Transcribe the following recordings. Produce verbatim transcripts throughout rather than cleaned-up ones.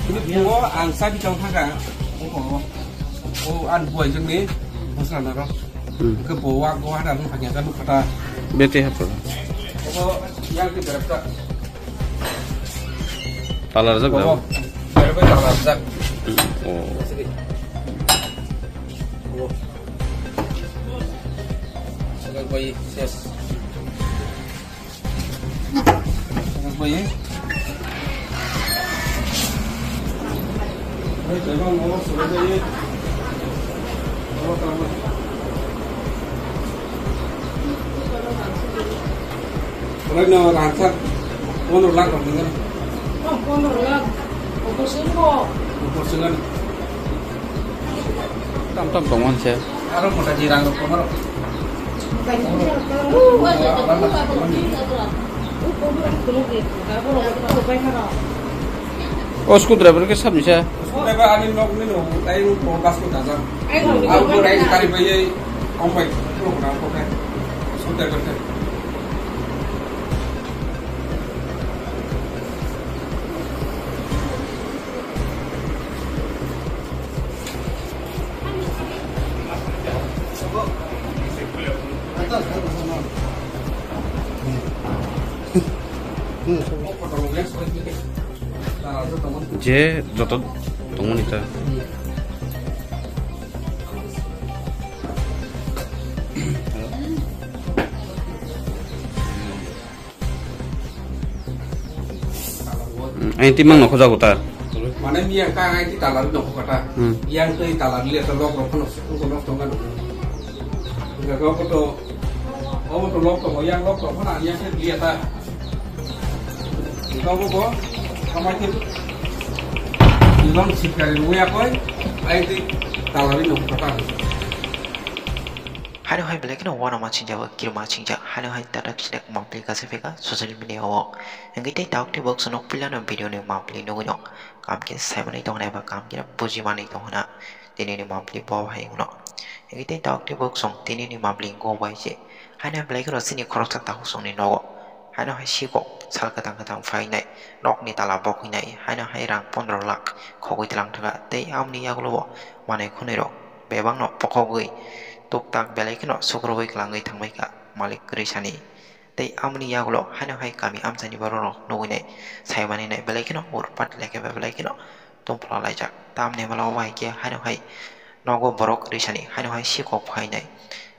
Ini bungo ang sabi tong thangka. O bungo. O an buai jengni bosna naro. Hmm. Ke bo wa go hada nung khanya kan khata. Bete hapro. O yang ke berapta. Talar jak. O. Berapa talar jak. Oh. Sekarang bayi ses. Sekarang bayi. Baik, memang mau sebagai. Wala no rangchak pondro lakh rok nang. Oh, pondro lakh. Opor sing bo. Opor sing ani. Tam tam tong man se. Aro mota di rang rok pondro. O screwdriver ke sabni se. Screwdriver ani nok ni no, tai ro ko bas ko daja. Aro ko rai kari bai, om bai, ko na ko kai. Screwdriver ke. Je joto tongmani ta. Hmm, aini timang nokho jago ta. Mane miya ka aini talar nokho kata. Hmm. Yang tei talar liya ta lok rok phano sukun ko nokho tongkha nokho. Enggak kau foto. Kau foto lok tong yang lok tong phano yang tei liya ta. Kau bo bo kamai tei. Ilong sikari luya koi. Aini talar nokho kata. Haino hai belai kheno uanama singjak, kirima singjak, haino hai tata kisinek mapli kasa pheka social media o. Hingke tei tabuk tei bok sonok pilano video ni mapli nugui no. Kam khe saimanwi tongna eba kam khe bujimanwi tongna. Tini ni mapli bo hai wngno. Hingke tei tabuk tei bok song tini ni mapli go bai se. Haino hai belai kheno chini khoroksa takhuk songni nogo. Haino hai sikok sal kwthang kwthang phainai, nokni tala bokhinai, haino hai rang pondro lakh khogwi tlang thangkha, tei aboni yagulo bo manwi khwnwi rok bebakno pokhogwi tuktak belai kheno sukrubwi kwlangwi thangbaikha malik kwrwi sani. Tei aboni yagulo haino hai kami amchaini borok rok nugwi nai, saimani nai belai kheno urpat lekhe belai kheno tongphla laijak. Tamni hwnba o bai khe haino hai nogo borok risani haino hai sikok phainai.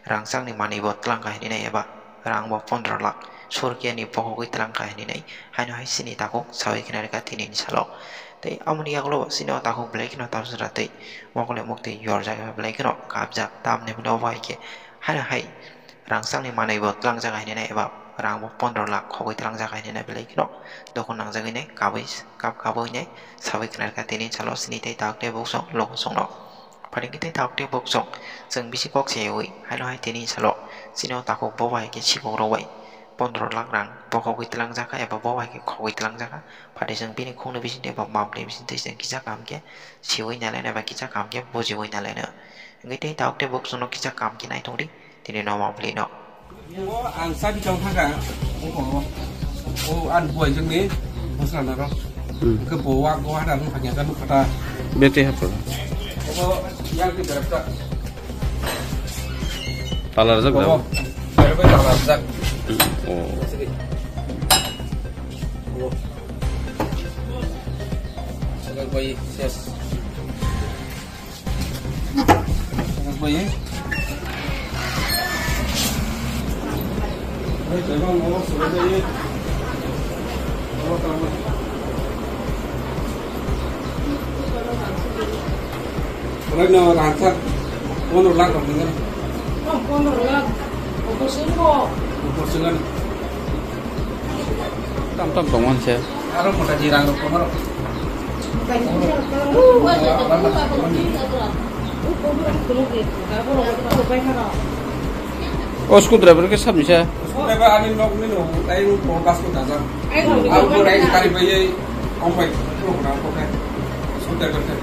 Rangchakni manwi bo twlang kha hinwi nai eba rang bo pondro lakh surkiyani bokhogwi twlang kha hinwi nai haino hai chini takhuk sawi khna rwkha tinini salo. Tei aboni yagulo bo chini o takhuk belai kheno tamsajra tei mokol bai muktwi yorjak eba belai kheno kapjak. Tamni hwnba o bai khe haino hai rangchakni manwi bo twlangjak hinwi nai eba rang bo pondro lakh khogwi twlangjak hinwi nai belai kheno dokhon nangjagwi nai kabwi kap kabwi nai sawi khna rwkha tini salo sini tei tabuk tei bok song logo songno. Phaini tei tabuk tei bok song chwng bisi kok sayawi haino hai tini salo chini o takhuk bo bai khe sikok rok bai pondro lakh rang bokhogwi twlangjak kha eba bo bai khe khogwi twlangjak kha. Phaidi chwng bini khungni bisingtwi eba mamni bisingtwi chwng kisa kaham khe siwi nai laino eba kisa kaham khe bujiwi nai laino. Hingke tei tabuk tei bok songno kisa kaham khe nai tongdi. Tini no mapli no. Ang sabi tong thangka. O an buai jengni bosna naro. Hmm. Ke bo wa go hada nung khanya kan khata. Bete hapro. O yang ke berapta. Talar jak. O berapa talar jak. Oh. Sekarang bayi ses. Pondro lakh rok nang. Oh, pondro lakh. Opor sing bo. Opor sing ani. Tam tam tong man se. Aro mota di rang rok pondro. O screwdriver ke sabni se. Screwdriver ani nok ni no, tai no ko bas ko daja. Aro ko rai kari bai, om bai, ko na ko kai. Screwdriver ke.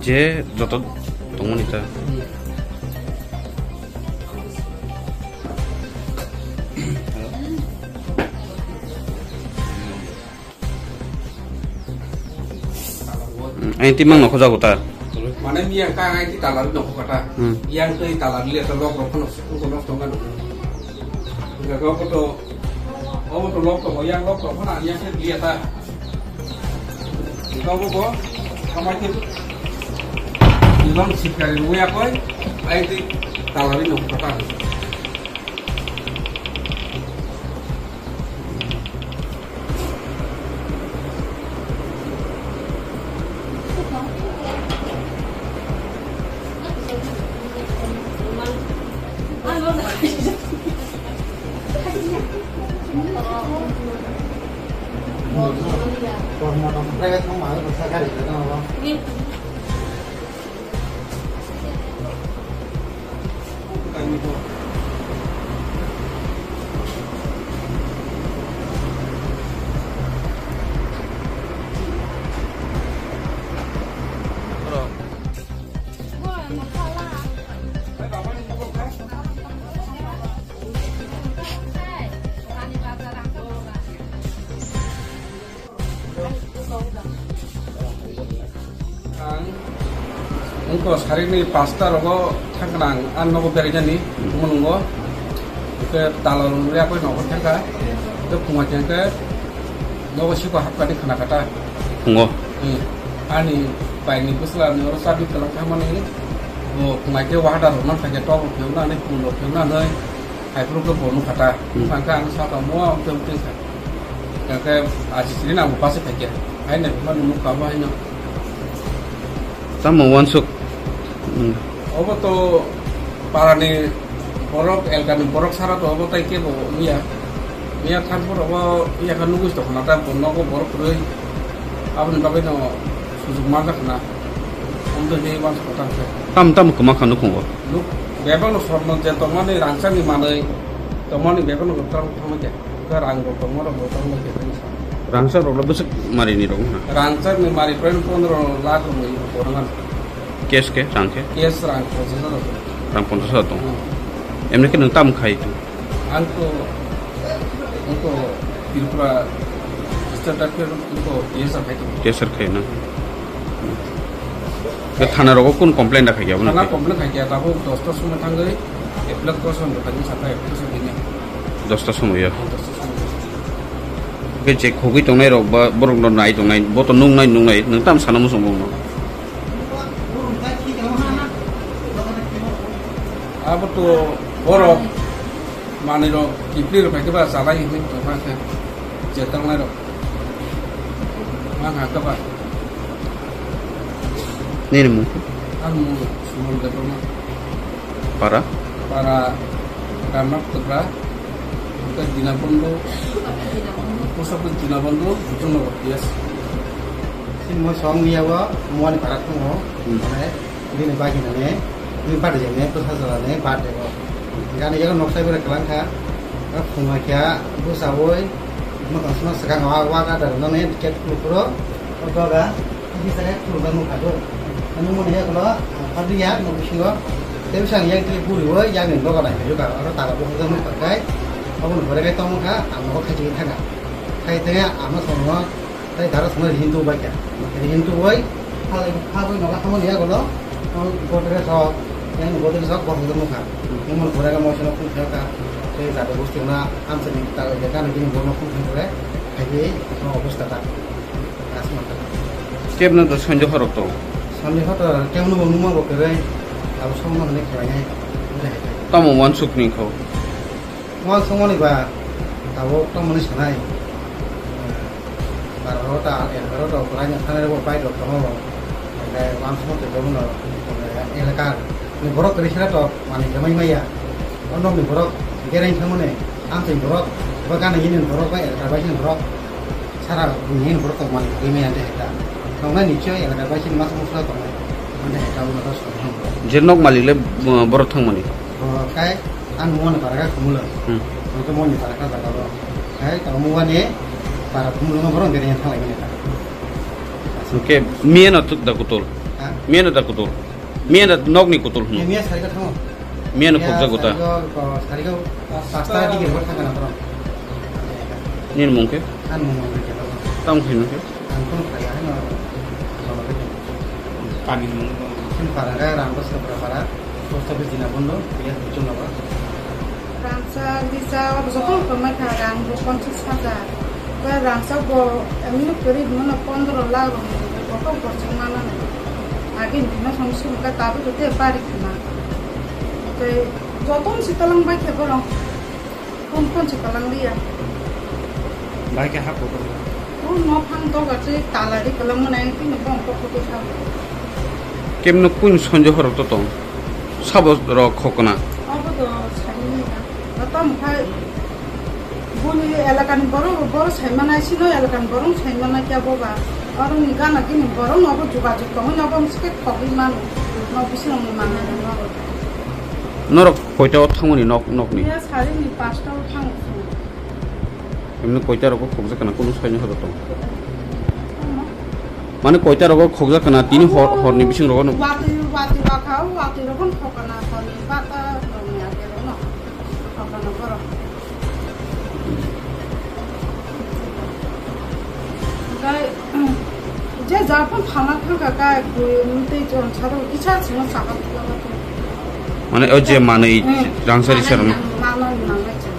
Je joto tongmani ta. Aini timang nokho jago ta. Mane miya ka aini talar nokho kata. Hmm. Yang tei talar liya ta lok rok phano sukun ko nok tongga nokho. Enggak kau foto, kau foto lok tongo, yang lok tongo na yang tei liya ta. Kau foto, kama ke, ilon sikari ruya koi, aini talar nokho kata. Ang wngkha sarini pasta rogo thangkha ang, ang nogo beraijani, hmm, omo nungo. Hwnkhe tala rwngya khe nogo thangkha. Hwnkhe phunga khe hwnkhe nogo siko hapkani khna kha ta. Phungo? Hmm. Ani baini bwsla ni oro chabi kwlwng thangmani bo phunga khe wahada rwna thangkhe tok rok phiyokna hinwi, phul rok phiyokna hinwi. Haiphuru khe bo nukha ta. Hmm. Nukha khe ang sakha, "Mo, ang tei tei kha." Khe aji siri nang bo pase phaikhe. Hai nai phima nukha bo haino. Tamo wansuk. Hmm. Obo to parani borok, elkani borok sara to obo tai kebo miya. Miya thanphuru obo iya kha nugwi tongkha na ta bo nogo borok kwrwi. Aboni bagwi no sujuk manjak na. Omo to hinwi wansuk tang khe. Tam tam kwma kha nukhungo. Nuk bebak no sorno je tongmani rangchakni manwi tongmani bebak no kwtal thangma khe. Khe rang rok tongma rok bo tongma khe tongma sa. Rangchak rok le bwswk mari ni rok na? Rangchak ni mari point pondro lakh rok ni rok rang. Cash khe rang khe? Cash rang ponchash hajar tong. Rang ponchash hajar tong. Hmm. Emni khe nwng tam khai tu? Ang to, ang to Tripura State Tripura T S R khai tong. T S R khai na. Ke thana rogo kun complaint da khai ya? Thana complaint khai ya, tabuk dosta somoi thangwi application da khai sata application dini. Dosta somoi ya. Dosta somoi. Ke je khogwi tongnai rok ba borok no nai tongnai, bo to nungnai nungnai, nwng tam sana muchung bo no. Abo to borok manwi rok kipri rok khai ba chalai hinwi tongma khe je tongnai rok. Ma kha khe ba. Nini mung? Ang mung Suman Debbarma. Para? Para Ramak Tebra. Ke Dinabondo. Pusok Dinabondo, Bujung Nagar, yes. Sin mo song niya wa, mo ni para tongo. Hmm. Mane, bini bagi nane, bini bade jene, pusok jala ne, bade bo. Gani jaga noksa bere kelang kha. Phunga kya, bu sawoi, mo tong sima segang wa, wa ga dar nane, ket kukro, o doga. Ini saya kurban mau kado. Anu mau dia kalau apa dia mau sih kok. Tapi sang yang dia buru, yang ini doga lah juga. Orang tak apa kita mau pakai. Kamu boleh kayak tamu kah? Anu kok kayak gini kan? Kayak itu ya, anu semua. Tei dara songna Hindu bai kha. Hindu bai, ha, ha bai noga tamo niya golo, um, Godrej rok, yang Godrej rok bo hojak nukha. Yang mon gora ga mochino khum kha ka, tei jado bosti na amsa ni ta ga ga ni bini bono khum kha re, hai di no obostha ta. Asma ta. Kebno to sonjo horok to. Sonjo horok to kebno bo numa bo kere, abo songma hone khlai nai. Tamo wansuk ni kho. Mo songmani ba, tabuk tongmani sanai. Barota, barota, belai no thanai bo bai rok tongo. Ende wansukma tei bono, elaka ni borok kwrwi sira to, mani kwmai maya. O nokni borok gereng thangmani, amtwi borok, bo gana yini borok bai elaka bai sini borok. Sara buini borok tongmani kwrwi maya de heta. Tongnai ni choi elaka bai sini mas musla tongnai. Ande heta ulo dos tongnai. Je nok malik le, uh, borok thangmani? Borok kai ang moni para ka khumulo. Hmm. Ang to moni para ka jaga lo. Hai, tamo wani para phumulungo borok dere yang thalai mani ta. Oke, miya no da kutul. Ha? Miya no da kutul. Miya no nokni kutul hunu. Miya sarika thango. Miya no khokjago ta. Sarika, sarika pasta digi rebot thangkana borok. Nini mung khe? Ani mung mung khe. Tamo khe nung khe? Ang kono khlaiya, haino kono khe. Pani nung. Chini para khe Ramkrosko para, post office Dinabondo, biya Chunglaba. Rangchak, rijak, joto rok tongmai kha, rang bo ponchas hajar. Khe rangchak bo emni kwrwi hwnmano pondro lakh rok ni, kotor kochwng manani. Agini bini samsung khe tabuk khe bari khna. Tei joto ni si talang bai khe borok. Kon kon se kalang liya. Bai ke hap kotor. O no phang to ga se tala ri kalang mana yang tini bong kok kok sa. Kemno kun sonjo horok to tong. Sabo rok khokna. Abo to sani na. Atam khai buni elakani borok, borok sai mana sino elakani borok sai mana kya boba. Aro ni gana kini borok no bo juga jug tong no bo mske khogwi man. No bising ni man no. Norok koita o thangmani nok, nokni? Iya, sarini pasta o thango. Emni koita rogo khokjak kana kunu saini hodo tong? Tamo? Mane koita rogo khokjak kana tini hor, horni bising rogo no? Watwi, watwi bakha, watwi rogo khokana horni bata rokni age rogo no. Khokana borok. Oke, je japon thana thangkha kai, bui mtei chon chado kisa chino sakha thangkha. Mane o je manui rangsari serno. Manui nangnai chon.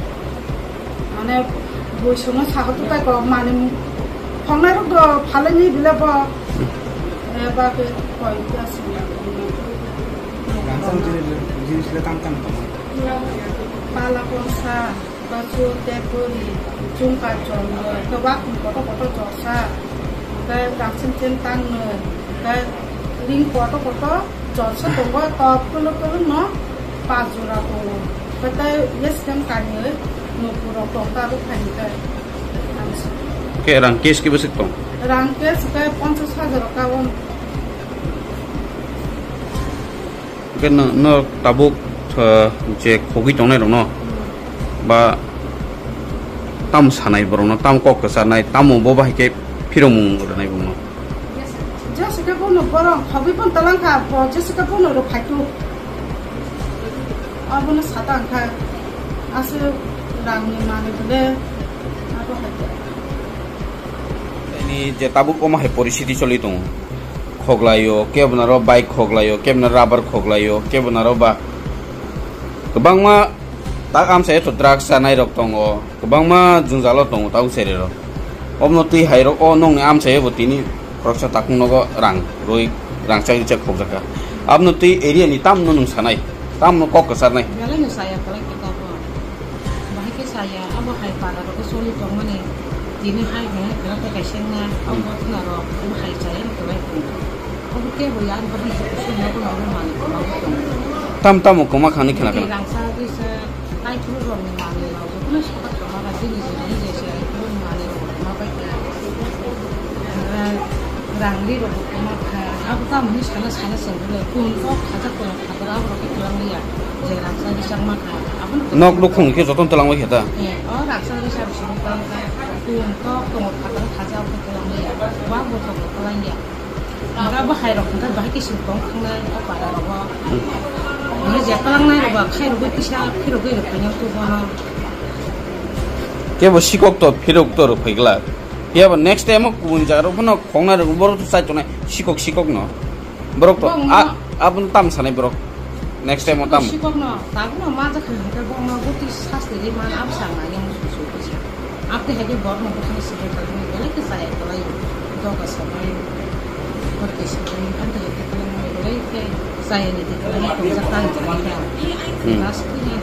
Mane bui songno sakha tutai ko mane phongnai rok do phalai ni bile bo. E ba ke koi ta songna. Rangsari jinis le tam tam tong. Pala konsa. Basu, teburi, chungka chondoi, khe wakni kotor kotor jorsa, khe rangchim chen tangnoi, khe ring kotor kotor jorsa tongo, tok kwlwk kwlwk no pas jora tongo. Khe tei yeskhem kanioi nokpurok tong ta rwkhaini khe. Khe rang cash khe bwswk tong? Rang cash khe ponchas hajar o kagon. Hwnkhe no, no tabuk, uh, je khogwi tongnai rokno ba tam sanai borokno, tam kok kwcharnai, tamo bo bahai khe phiromung rwnai bongno. Jessica bono borok khogwi pon talangkha, bo Jessica bono rw phaitu. Abono sata wngkha, aswk rangni manwi bole abo hai khe. Ni je tabuk omo hai poristhiti choli tongo. Khoklaio, kebwnaro bike khoklaio, kebwnaro rubber khoklaio, kebwnaro ba kwbangma tak amsa eto drugs chanai rok tongo, kwbangma jwngjalo tongo tabuk cherry rok. Omo twi hai rok o nokni amsa ebo tini khoroksa takung nogo rang rwi rang chai chai khokjaka. Abno twi area ni tamno nwng sanai, tamno kok kwcharnai. Belai no saya kwlai kita bo. Bahai khe saya, abo hai para rok choli tongmani, tini hai hwnwi kwrak khe kaisa wngna, abo hmm, bwtla rok, abo hai chaya rok kwlai tongo. Abo kebo ya, abo hai khe kusu nogo nogo manwi kwma tongo. Tam tamo kwma khani khna khna. Rangsa risa, naiphuru rokni manwi rok, jotono satak kwma ba chini jini je se, naiphuru manwi rok kwma bai kha. Rang ri rok kwma kha, abo tamo hwnwi sana sana chwng bwle, kun kok khaja kwma. Nok nukhung khe jotono twlangwi khe ta? Kebo sikok to phirok to rw phai glak. Phiya bo next time o kubun jaga rok phano khongnai rok borok to chai tongnai sikok sikok no. Borok to, bongno a, aboni tam sanai borok. Next time o tam. Sikok no, tabuk no ma jakha hwnkhe bongno bwtwi sasti ri man abo sa nai yang su su kisa. Abte hwnkhe borok no bwkhani sikok ta bini belai khe chaya kwlai. Doga sanai. Bor khe sikok ni abte hwnkhe kwlai belai khe chaya ni de kwlai tongjak ta hwnkhe. Hmm. Last ni.